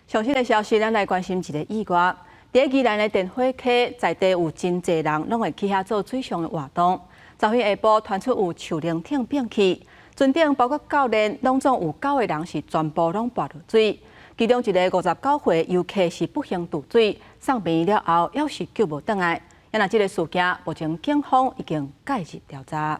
上新的消息，咱來關心一個意外。佇宜蘭的電火溪，在地有真濟人攏會去遐做水上的活動。昨昏下晡傳出有樹輪艇變去，船頂包括教練，攏總有九個人是全部攏跋落水。其中一個59歲遊客是不幸墜水，送病院了後，猶是救無轉來。啊若這個事件，目前警方已經介入調查。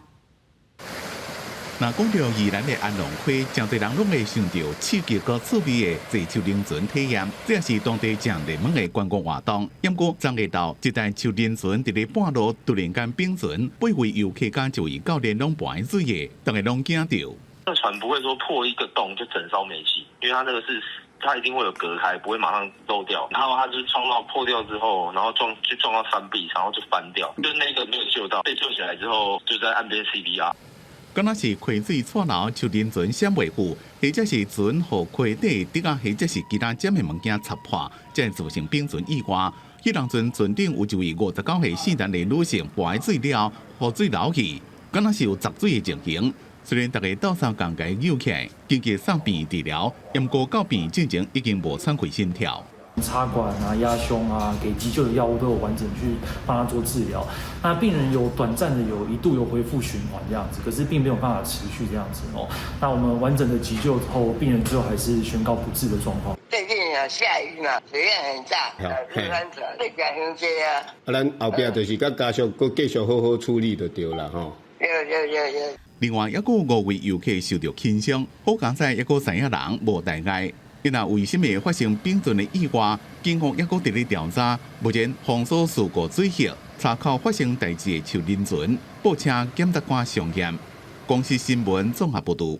若講著宜蘭的安龍溪，誠濟人攏會想著刺激閣趣味的坐樹輪船體驗，這也是當地誠熱門的觀光活動。毋過，昨下晝一台樹輪船佇咧半路突然間翻船，八位遊客佮一位教練攏跋佇水下，逐家攏驚著。那船不會說破一個洞就整艘沒氣，因為它那個是它一定會有隔開，不會馬上漏掉。然後它就衝到破掉之後，然後撞就撞到山壁，然後就翻掉。就那個沒有救到，被救起來之後就在岸邊 CPR。敢若是溪水掣流，樹輪船閃袂赴，或者是船予溪底滴仔，或者是其他這的物件插破，才會造成翻船意外。彼當陣船頂有一位59歲姓陳的女性跋佇水了，予水流去，敢若是有砸水的情形。雖然逐家鬥相共共救起來，緊急送病院治療，毋過到病院進前已經無喘氣心跳。插管啊、壓胸啊，給急救的藥物都有完整去幫他做治療。那病人有短暫的有一度有恢復循環這樣子，可是並沒有辦法持續這樣子哦。那我們完整的急救後，病人最後還是宣告不治的狀況。最近啊下雨嘛，水量很大，輪船會加傷濟啊。啊，咱後壁就是佮家屬閣繼續好好處理就對啦吼。對對對對。另外，猶閣有五位遊客受著輕傷，好佳哉猶閣三個人無大礙。因為為啥物會發生翻船的意外，警方猶閣佇咧調查。目前封鎖事故水域，查扣發生代誌的樹輪船，報請檢察官相驗。公視新聞綜合報導。